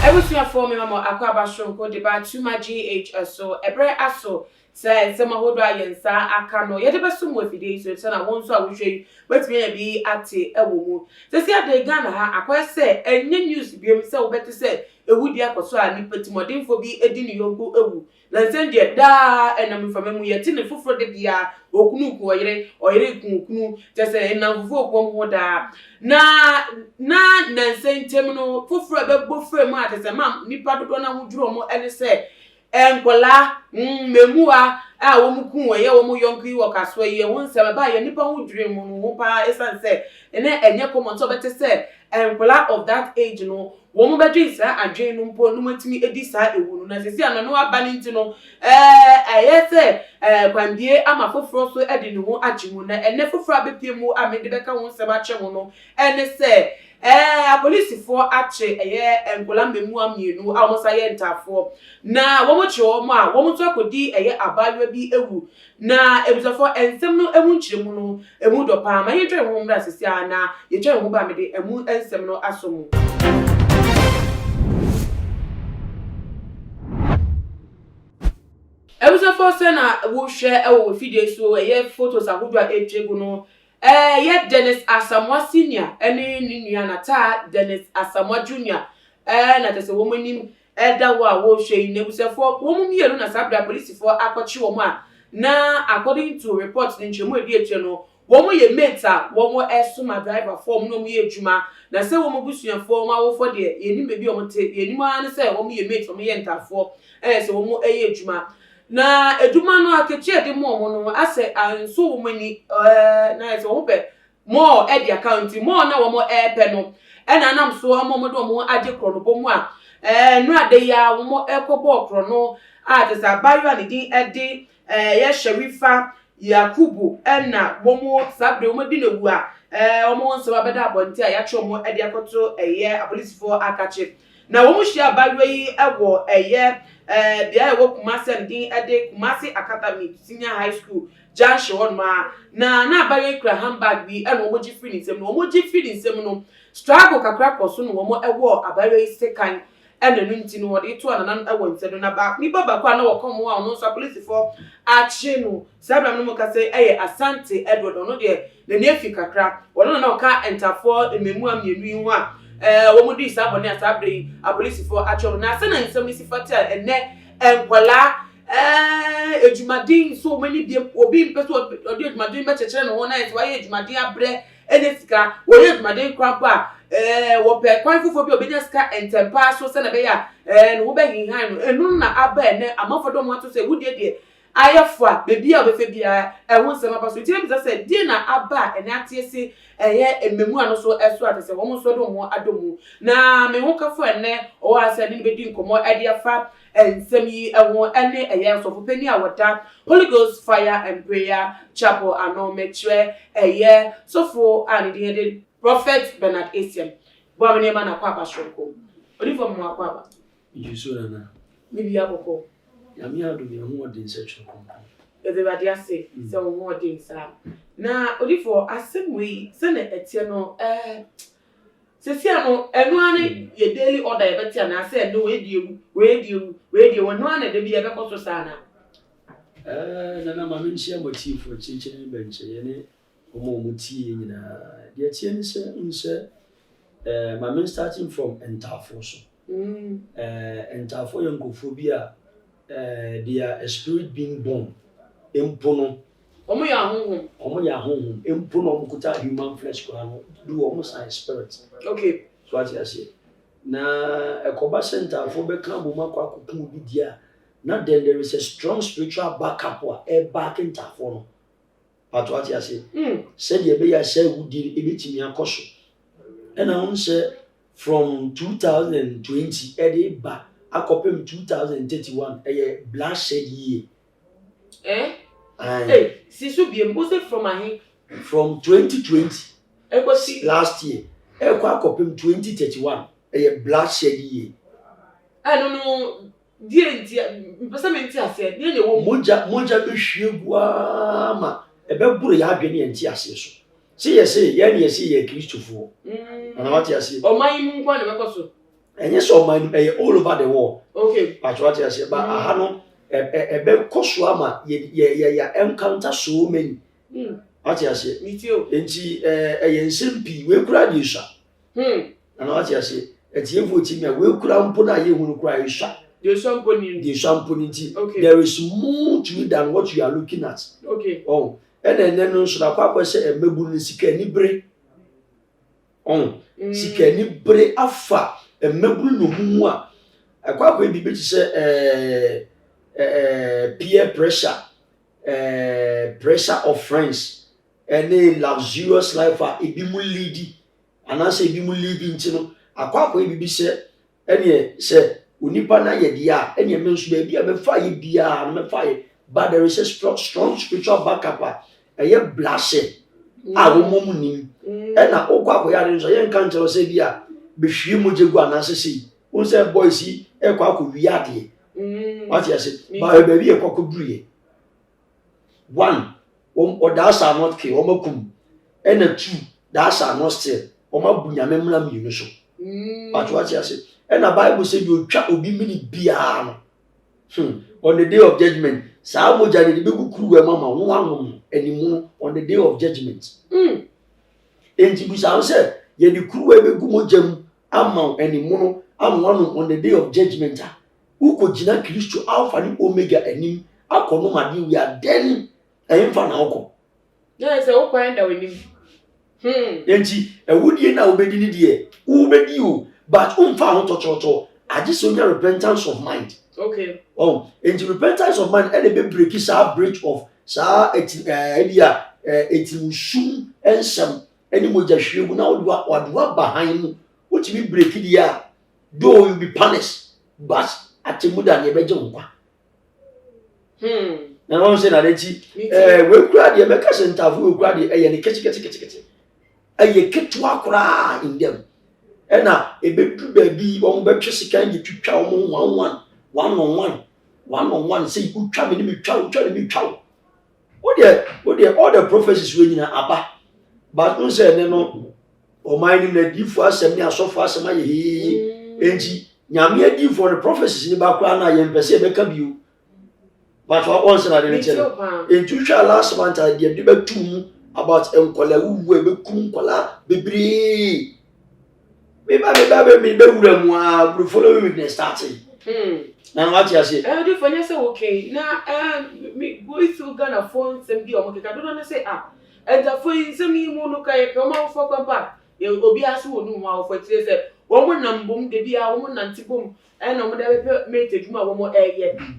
Abusuafoɔ mema mo akwaaba soronko de ba Tuma GH so. Ɛberɛ aso sɛ nsɛm ahodoɔ a yɛn nsa aka no yɛde bɛsom wɔ afidie yi so sɛnea wo nso a wohwɛ yi woatumi anya bi ate wɔ mu. Sɛsi ade Ghana ha akɔyɛ sɛ ɛnyɛ news biom sɛ wobɛte sɛ awudie akɔ so a nipa timɔdenfoɔ bi di ne yɔnko awu. Nansa deɛ, daa ɛnam mframa mu, yɛte ne foforɔ da biara, okunu ku ɔyere, ɔyere ku okunu, kyerɛ sɛ nnamfofoɔ ku wɔn ho daa. Na na nansa ntam no, foforɔ a ɛbɛbɔ fam a kyerɛ sɛ ma nnipa dodoɔ no ara ho dwiri wɔn ne sɛ, nkwadaa, mmaamua a wɔku ɛyɛ wɔn yɔnko yi wɔ kasoa yi, ɛho nsɛm ɛbaeɛ, nnipa ho dwiri wɔn ho paa ɛsiane sɛ na ɛnyɛ common sɛ wɔbɛte sɛ nkwadaa of that age no Wɔbɛdwen saa adwen no mpo na wɔatumi adi saa awu no. Na seesei a n'ano aba no nti no, ɛyɛ sɛ kwanbie ama foforɔ nso de ne ho agye mu. Na ɛnnɛ foforɔ a abɛpue mu a mede bɛka ho nsɛm akyerɛ mo no ne sɛ, apolisifoɔ akye ɛyɛ nkwadaa mmaamua mmienu a wɔsan yɛ ntaafoɔ. Na wɔkye wɔn a, wɔn nso akɔdi ɛyɛ abaayewa bi awu. Na abusuafoɔ, nsɛm no mu nkyerɛmu no, ɛmu dɔ paa. Ma yɛntwa yɛn ho mmra seesei ara na yɛtwa yɛn ho ba a, mede ɛmu nsɛm no asɔ mu. Abusuafoɔ, sɛ na wohwɛ wɔ wɔ fidie so, ɛyɛ photos ahodoɔ a ɛretwa gu no, ɛyɛ Dennis Asamoah Senior ne ne nua Nataa Dennis Asamoah Junior na kyerɛ sɛ wɔn anim Ɛda hɔ a wɔrehwɛ yi, n'abusuafoɔ, wɔn mmienu na saa berɛ apolisifoɔ akɔkye wɔn a na according to report no nkyerɛmu a ɛdi akyire no, wɔn yɛ mates a wɔn soma driverfoɔ wɔn na wɔn yɛ adwuma na sɛ wɔn abusuafoɔ, wɔn awofoɔ deɛ yɛnnim baabi a wɔn te, deɛ yɛnim ara ne sɛ wɔn yɛ mates, wɔn yɛ ntaafoɔ ɛyɛ sɛ wɔn yɛ adwuma na adwuma no akatua a yɛde ma wɔn no asɛ ansɔ wɔn ani ɛɛ na ayɛ sɛ wɔn pɛ More de aka nti more na wɔn ɛɛpɛ no ɛna anam so ama wɔn de wɔn ho agye korɔnobɔ mu a ɛɛ nnora da yi ara wɔn ɛkɔ bɔɔ korɔno a kyerɛ sɛ abaayewa a ne din ɛde ɛyɛ Sherifa Yakubu ɛna wɔn saa bere wɔn adi no awu a ɛɛ wɔn ho nsɛm abɛda abɔnten a yɛatwe wɔn ɛde akɔto ɛyɛ apolisifoɔ akakye na wɔn hyia abaayewa yi ɛwɔ ɛyɛ ɛɛ beaeɛ a ɛwɔ Kumasi a ne din ɛde Kumasi Academy Senior High School junction hɔnom ara, na na abayewa yi kura handbag bi na wɔgye firi ne nsam. Na wɔgye firi ne nsam no, struggle kakra kɔ so na wɔwɔɔ abayewa yi sekan na ɛno nti no wɔde too anana no wɔ nsam no. Na ba nipa baako a na wɔka wɔn ho a ɔno nso apolisifoɔ akye no saa berɛ a me ne mo kasa yi yɛ Asante Edward. Ɔno deɛ n'ani afi kakra. Ɔno na na ɔka ntafoɔ mmaamua mmienu yi ho a wɔdii saa bɔne a saa berɛ yi apolisifoɔ akye wɔn. Na sɛnea nsɛm no si fata a ɛnnɛ nkwadaa Ɛɛ, adwumaden nso wɔn ani biem. Obi mpɛ sɛ ɔde adwumaden bɛkyekyere ne ho na ayɛ sɛ wayɛ adwumaden abrɛ anya sika. Wɔyɛ adwumaden koraa mpo a, ɛɛ, wɔpɛ kwan foforɔ bi a wɔbɛnya sika ntɛm paa so sɛdeɛ ɛbɛyɛ a ɛɛ, ne ho bɛhenhan no. Ɛno na aba ɛnnɛ. Amanfoɔ de wɔn ato sɛ awudie deɛ ayɛ fo a, baabi a wɔbɛfa biara ɛho nsɛm aba so. Nti mɛbisa sɛ, deɛn na aba a ɛnnɛ ateɛ se ɛyɛ mmamu ano so ɛso a kyerɛ sɛ wɔn nso de wɔn ho adɔ mu? Na me hokafo a ɛnnɛ ɔwɔ ha sɛ ne no bɛdi nkɔmmɔ de afa Nsɛm yi ho ne ɛyɛ ɔsɔfopanin a wɔda Holy Ghost Fire and Prayer Chapel ano, mekyerɛ ɛyɛ sɔfo a ne din de Prophet Bernard Essien. Boa me nneɛma na akwaaba soronko. Odiyifoɔ mema wo akwaaba. Megye so Nana. Me bia bɔkɔ. Nyame adom yɛn ho ɔden sɛ Twerɛ Kronkron. Yɛda Awurade ase sɛ wo ho ɔden saa. Na odiyifoɔ asɛm wei sɛnea ɛteɛ no ɛɛ. Sesia no, ɛno ara ne yɛ daily order yɛbɛte anaa sɛ ɛno wei di ewu, wei di ewu, wei di ewu, ɛno ara na da bi ɛbɛkɔ so saa anaa? Ɛɛ, Nana ma menkyia mo atiefoɔ akyirikyiri ne bɛnkyɛ, yɛne wɔn a wɔtie yɛn nyinaa. Deɛ ɛteɛ ne sɛ, wohu sɛ, ɛɛ, ma men starting from Ntaafoɔ so. Ɛɛ, Ntaafoɔ yɛ nkurɔfoɔ bi a, ɛɛ, they are a spirit being born mpo no, Wɔn yɛ ahonhom. Wɔn yɛ ahonhom. Mpo na wɔn kuta human flesh koraa no, do wɔn san yɛ spirit. Okay. So ate aseɛ. Na ɛkɔba sɛ ntaafoɔ bɛka abom akɔ akɔko obi deɛ a, na then there is a strong spiritual backup a ɛbaake ntaafoɔ no. Pato ate aseɛ. Sɛdeɛ ɛbɛyɛ a saa awudie no ɛbɛtumi akɔ so. Ɛna wohu sɛ from 2020 ɛde ba akɔpem 2031 ɛyɛ bloodshed year. Eh? Hey, si so biem. Wo se from ahe? From 2020. Ekosi. Last year. Ɛrekɔ akɔpem 2031, ɛyɛ bloodshed year. Ɛno no, deɛ nti, mpɛ sɛ mente aseɛ, deɛ na ɛwɔ mu? Mogya, mogya bɛhwie gu ara ma ɛbɛboro yɛn adwene ne yɛn nteaseɛ so. Se yɛse, yɛn ne yɛse yɛyɛ Kristofoɔ. Nana wate aseɛ? Ɔman yi mu nko ara na ɛbɛkɔ so. Ɛnyɛ sɛ ɔman no mu, ɛyɛ all over the world. Okay. Pakyɛ wate aseɛ? Ba aha no, ɛbɛkɔ so ama yɛ, yɛ, yɛ, yɛ encounter so many. Wate aseɛ? Metie o. Enti ɛyɛ nsɛm pii. Wei koraa deɛ esua. Nana wate aseɛ? Atiefoɔ tie me a, wei koraa mpo no a yɛhu no koraa esua. Deɛ esua mpo ni. Deɛ esua mpo ni nti, Okay. there is more to it than what you are looking at. Okay. Ɔn, ɛna ɛnɛ no nso na akɔ akɔ sɛ mmabunu no sika anibere. Ɔn, sika anibere afa mmabunu na ɔmo mu a, ɛkɔ akɔ yɛ biribi te sɛ ɛɛ ɛɛ peer pressure. eh, pressure of friends ɛne luxurious life a ebi mu leadi anaasɛ ebi mu live nti no akɔ akɔyɛ biribi sɛ ɛneɛ sɛ onipa no ayɛ deɛ a ɛneɛ me nso baabi a mɛfa ayɛ biara no mɛfa ayɛ, but there is a strong, strong spiritual backup a ɛyɛ bloodshed a wɔn mu nim. Ɛna wokɔ akɔyɛ ade nso yɛnka nkyerɛ sɛ bi a bɛhwie mogya gu anaasɛ sei wo sɛ boys yi ɛkɔ akɔwie adeɛ. Wate ase? Ba baabi yɛ kɔ akɔduruyɛ one, wɔn ɔdaa shall not kill, wɔn akum, ɛna two, thou shall not steal, wɔn abu Nyame mmara mmienu so. Wate wate ase? Ɛna Bible sɛ deɛ otwa obi mene biara no, on the day of judgment, saa mogya no de bɛgu kuruwa mu ama wɔn anom no animu on the day of judgment. Enti bisa ho sɛ yɛde kuruwa bɛgu mogya mu ama wo animono ama woanom on the day of judgment a, wokɔgyina Kristo Alpha ne Omega anim akɔnom adeɛ wie a, then ɛhemfa na wokɔ? Na yɛ sɛ wo kwan da w'anim. Enti awudie no a wobɛdi no deɛ, wobɛdi o, but womfa ho tɔkyerɔtɔ, agye sɛ wonya repentance of mind. Okay. Oh, enti repentance of mind ɛna ɛbɛbreki saa bridge of saa ɛti ɛɛ ebi a ɛɛ etirimusum nsɛm ɛne mogya hwie gu na wode wa wade waba han mu. Wotumi breki deɛ a, though you be punished, but atemmu da deɛ ɛbɛgye wo nkwa. Na wɔn sɛ na n'akyi ɛɛ wekura deɛ mɛka sɛ ntaafo wekura deɛ ɛyɛ ne ketekete, ɛyɛ ketewa koraa in them. Ɛna ebeduru baabi wɔn bɛtwe sika de twitwa wɔn one one, one on one, one on one, sɛ wotwa me ne me twa, wotwa ne me twa wo. Wodeɛ wodeɛ all the prophecies wei nyinaa aba, but n sɛ ɛnɛ no ɔman no mu na adiifoɔ asɛm ne asɔfoɔ asɛm ayɛ hehehe. Enti Nyame adiifoɔ no prophecies ne ba koraa no a yɛmpɛ sɛ yɛbɛka bio. But wɔn sɛ na ade no kyɛ no. Enti wohwɛ a last month a deɛ de bɛto mu about nkɔla wuwu a ɛbɛkum nkɔla bebree. Meba meba bɛ me bɛwura mu a the following week na ɛstarte. Na na wate aseɛ. Ɛɛ odifoɔ nyɛ sɛ okay na ɛɛ me going through Ghanafoɔ nsɛm bi a wɔn keka dodoɔ no sɛ ah Ɛntafoɔ yi nsɛm yi mu no ka yɛpɛ wɔn awofoɔ kwan pa a yɛ obiara so wɔ num wɔn awofoɔ akyire sɛ wɔn nam bom da biara wɔn nante bom ɛna wɔn de abɛpɛ mate adwuma a wɔn ɛyɛ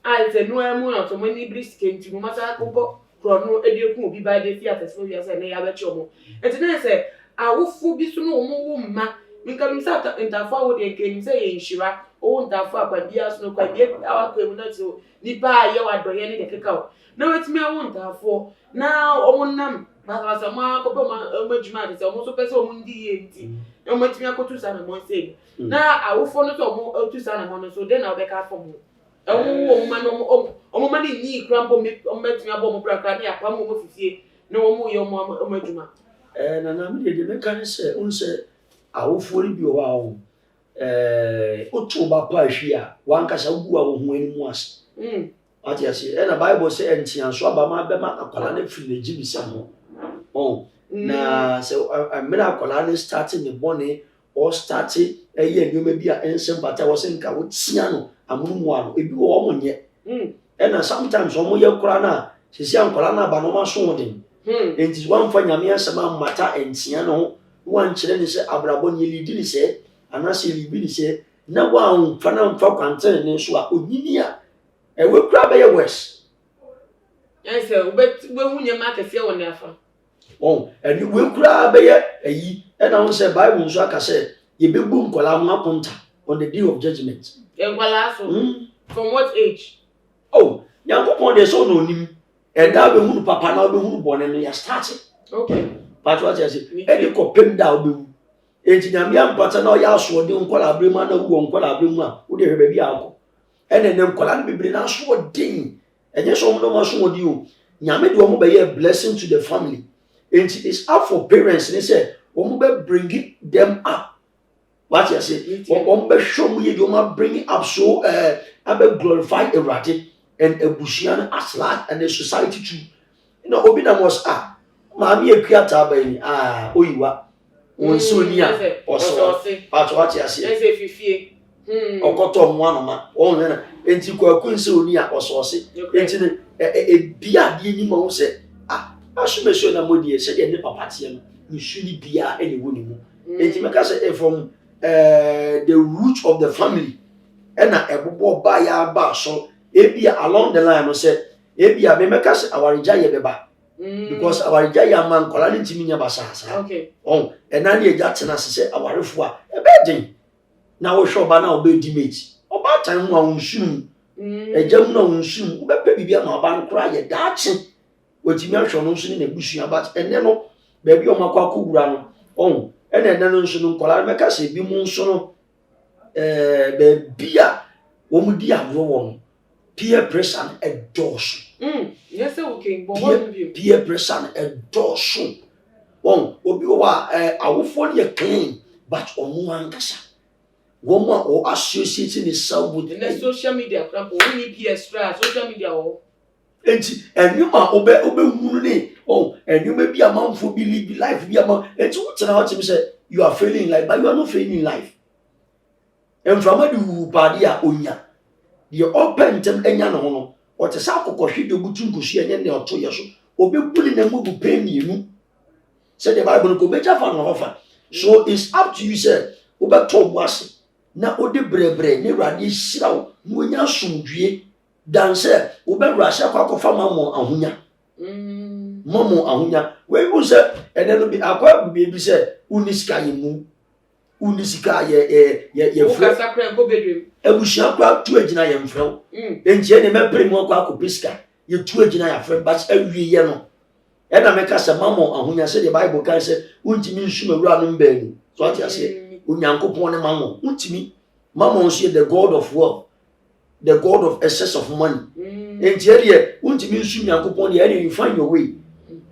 a sɛ ɛno ara mu na sɛ wɔn ani bere sika nti no wɔn asan akɔbɔ korɔ no de aku obi ba de afi asase no wiase a ɛnɛ yɛabɛkye wɔn nti na yɛ sɛ awofoɔ bi so no wɔn wo mma nka nim sɛ ntafoɔ awo deɛ nka nim sɛ yɛ nhyira wowo ntafoɔ a kwan biara so no kwan biara akwan mu na sɛ nipa a yɛ wadɔyɛ ne deɛ keka o na watumi awo ntaafoɔ na wɔn nam basabasa wɔn akɔpɛ wɔn adwuma ade sɛ wɔn nso pɛ sɛ wɔn di yie nti na wɔn atumi akɔtu saa anamɔn sei no, na awofoɔ no sɛ wɔn atu saa anamɔn no so dɛn na wɔbɛka afa ho? Wɔn wo wɔn mma no wɔn wɔn mma no nyii kora mpo wɔn bɛtumi abɔ wɔn bra koraa ne apam wɔn afi fie na wɔn yɛ wɔn wɔn adwuma. Ɛɛ nana mi deɛ deɛ mɛka ne sɛ n sɛ awofoɔ no bi wɔ hɔ a wɔn ɛɛ woto ba pa ahwi a wankasa wogu a wɔn ho anim ase. Wate aseɛ? Ɛna Bible sɛ nteaso aba ma bɛma akwadaa no afiri n'agyimisɛm ho. Ɔn. Na sɛ mmerɛ akwadaa no starte ne bɔne, ɔstarte ɛyɛ nneɛma bi a ɛnsɛ mfata, wɔ sɛ nka wotea no amono mu ano. Ebi wɔ wɔn nyɛ. Ɛna sometimes wɔn yɛ koraa no a, sisi a nkwadaa no aba no wɔn aso den. Enti wɔamfa Nyame asɛm ammata ntea no ho, na wɔankyerɛ ne sɛ abrabɔ no yɛlidi ne sɛ, anaasɛ yɛlibi ne sɛ, na wɔamfa no amfa kwantenenee so a, onyini a, Ɛwɔ kura bɛyɛ worse. Ɛn sɛ wobɛhu nneɛma akɛseɛ wɔ ne afa. Wɔn ɛne wei koraa bɛyɛ ayi ɛna wɔn sɛ Bible nso aka sɛ yɛbɛbu nkwadaa ho akonta on the day of judgement. Nkwadaa so. From what age? Oh, Nyankopɔn deɛ sɛ ɔna onim. Ɛda a wobɛhunu papa na wobɛhunu bɔne no yɛ start. Okay. Pato ate ase. Ɛde kɔpem da a wobɛwu. Enti Nyame ampata na ɔyɛ asoɔden nkwadaa abere mu ana wu wɔ nkwadaa abere mu a, wode hwɛ baabi a akɔ. Ɛna ɛnɛ nkwadaa no bebree no asoɔden. Ɛnyɛ sɛ wɔn na wɔn asoɔden o. Nyame de wɔn bɛyɛ blessing to the family. Enti it's up for parents ne sɛ wɔn bɛ bring them up. Wate ase? Wɔn bɛhwɛ wɔn yie de wɔn abring up so ɛɛ eh, abɛ glorify Awurade and abusua no as large and the society too. Na obi nam wɔ sɛ ah maame akua taa ba yi ah oyiwa wɔn nsi oni a ɔsɛ ɔte wate aseɛ ɔkɔtɔ ɔmo anoma wɔn hwɛ na nti kwaku nsi oni a ɔsɛ ɔse nti no ebi adeɛ ni ma ho sɛ ah asomɛsio na mo deɛ sɛdeɛ ne papa teɛ no ne su ne biara ɛna ɛwɔ ne mu. Nti mɛka sɛ eh, from eh, the root of the family ɛna ɛbobɔ ba yɛ aba so ebi along the line no sɛ ebi a mɛmɛka sɛ awaregya yɛ bɛba because awaregya yɛ ama nkwadaa no ntumi nyɛ basaa saa ɔn ɛna ne agya tena ase sɛ awarefo a ɛbɛyɛ den na wohwɛ ɔba na ɔbɛdi mate ɔbaatan mu a ɔnsu mu agya mu na ɔnsu mu wobɛpɛ biribi ama ɔba no koraa yɛ daakye. Watumi ahwɛ ɔno nso ne n'abusua but ɛnɛ no baabi a wɔakɔ akɔwura no ɔho ɛna ɛnɛ no nso no nkwadaa no mɛka sɛ ebi mu nso no ɛɛ baabi a wɔn di agorɔ wɔ no peer pressure no ɛdɔɔso. Peer peer pressure no ɛdɔɔso wɔn obi wɔ hɔ a ɛɛ awofoɔ no yɛ clean but ɔno ankasa wɔn a wɔ associate ne self with. Ɛnɛ social media koraa po wɔn ni peers koraa social media wɔ hɔ. Enti nneɛma a wobɛ wobɛhunu ne oh nneɛma bi amanfoɔ bi live life bi ama enti wotena hɔ kyem sɛ you are failing in life but you are not failing in life. Mframa de wuwu paade a onya deɛ ɔpɛ ntɛm anya ne ho no ɔte sɛ akokɔhwe deɛ obutu nkosua nyɛ nea ɔto yɛ so ɔbɛbu ne nam agu pɛn mmienu sɛdeɛ bible no kɔ ɔbɛgya fa no hɔ fa so it's up to you sɛ wobɛtɔ wo ase na wode brɛbrɛ ne awurade ahyira wo na woanya asomdwie Dan sɛ wobɛwura ase akɔ akɔfa mammon ahonya. Mm. Mammon ahonya. Wei hu sɛ ɛnɛ no bi akɔ abu baabi sɛ wonni sika yɛ mu. Wonni sika yɛ yɛ yɛ yɛ frɛ. Wokasa kora nkɔ bedwam. Abusua kora tu agyina yɛ mfrɛ wo. Mm. Enti ɛne mɛpere mu akɔ akɔpɛ sika. Yɛtu agyina yɛ afrɛ but awie yɛ no. Ɛna mɛka sɛ mammon ahonya sɛdeɛ Bible kan sɛ wontumi nsum awuranom baanu. So ate aseɛ? Mm. Onyankopɔn ne mammon. Wontumi. Mammon nso yɛ the god of wealth. the god of excess of money mm. nti ɛdeɛ wontumi nsu nyankopɔn deɛ ɛdeɛ you find your way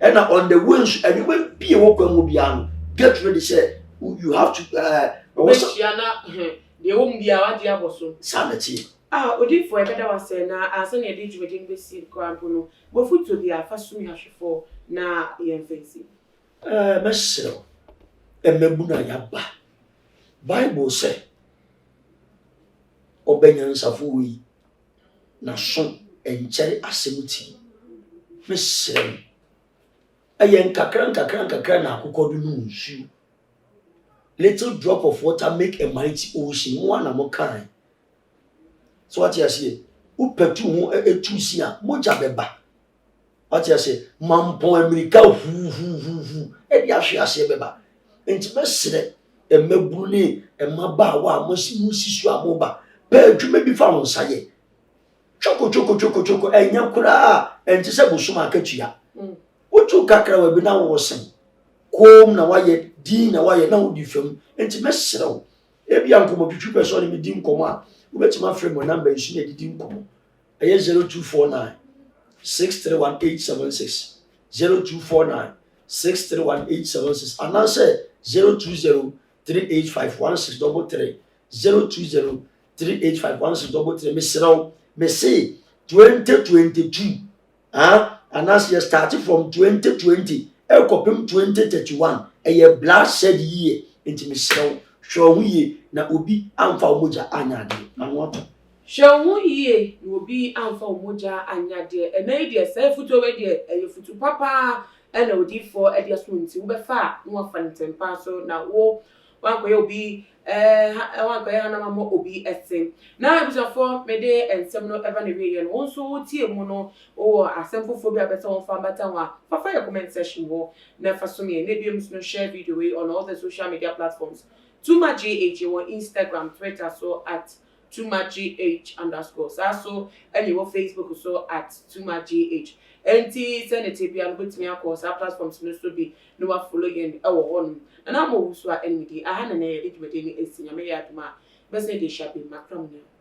ɛna on the way nso ɛnneɛma bi a ɛwɔ kwan mu biara no get ready sɛ you have to ɛɛ. wobɛhyia na deɛ ɛwɔ mu biara wagye abɔ so. Saa na ɛteɛ. Ah, odiyifoɔ yɛbɛda wo ase na ansa na yɛde dwumadie no bɛsi koraa mpo no, w'afotuo biara fa som yɛn ahwɛfoɔ na yɛmfa nsi. Ɛɛ, mɛsrɛ wo, mmabunu a yɛaba. Bible sɛ, Ɔba nyansafo wei, n'aso nkyɛre asɛm tie. Mesrɛ mo, ɛyɛ nkakra nkakra nkakra na akokɔ de nom nsuo. Little drop of water make a mighty ocean. Mo ara na mo kae. So wate aseɛ? Wopɛtu ho etu si a, mogya bɛba. Wate ase? Mampɔn amirika huuhuuhu de ahwe aseɛ bɛba. Nti mɛsrɛ mmabunu ne mmabaawa a mosi mosi so a moba, pɛ adwuma bi fa wo nsa yɛ. Twoko twoko twoko twoko ɛnyɛ koraa ɛnte sɛ bosom akatua. Mm. Wotu kakra wa bi na wɔsen. Koom na wayɛ, din na wayɛ na wodi fam. Nti mɛsrɛ wo, ebi a nkɔmmɔtwitwi pɛ sɛ ɔne me di nkɔmmɔ a, wobɛtumi afrɛ me wɔ namba yi so na yɛdidi nkɔmmɔ. Ɛyɛ 0249 631 876, 0249 631 876 anaasɛ 020 385 1633, 020 385 1633. Mesrɛ wo, mese 2022 ah, anaasɛ yɛ start from 2020 ɛkɔpem 2031 ɛyɛ bloodshed yie, nti mesrɛ wo hwɛ wo ho yie na obi amfa wo mogya anyɛ adeɛ ano atɔ. Hwɛ wo ho yie na obi amfa wo mogya anyɛ adeɛ. Ɛnnɛ yi deɛ saa afutuo wei deɛ ɛyɛ afutu papa ara na odiyifoɔ de aso nti wobɛfa a na wafa no ntɛm pa ara so na wo wankɔyɛ obi eh, wankɔyɛ hanam ammɔ obi se. Na abusuafoɔ mede nsɛm no ɛba n'awieɛ no wo nso wotie mu no wowɔ asɛm foforɔ bi a wopɛ sɛ wɔmfa mbata ho a fa fa yɛ comment section hɔ na fa som yɛn na ebiem nso no share video wei on all the social media platforms Tuma GH yɛwɔ Instagram, Twitter so at Tumagh underscore saa so ɛna ɛwɔ Facebook so at Tumagh. Enti sɛnea ɛte biara no, wobɛtumi akɔ saa platforms no so bi na woafollow yɛn wɔ hɔnom. Nana Ama Owusu a ɛne me din. Aha na nnɛ yɛde dwumadie no asi. Nyame yɛ adom a, yɛbɛsan de ahyia bio. Makra mo nyinaa.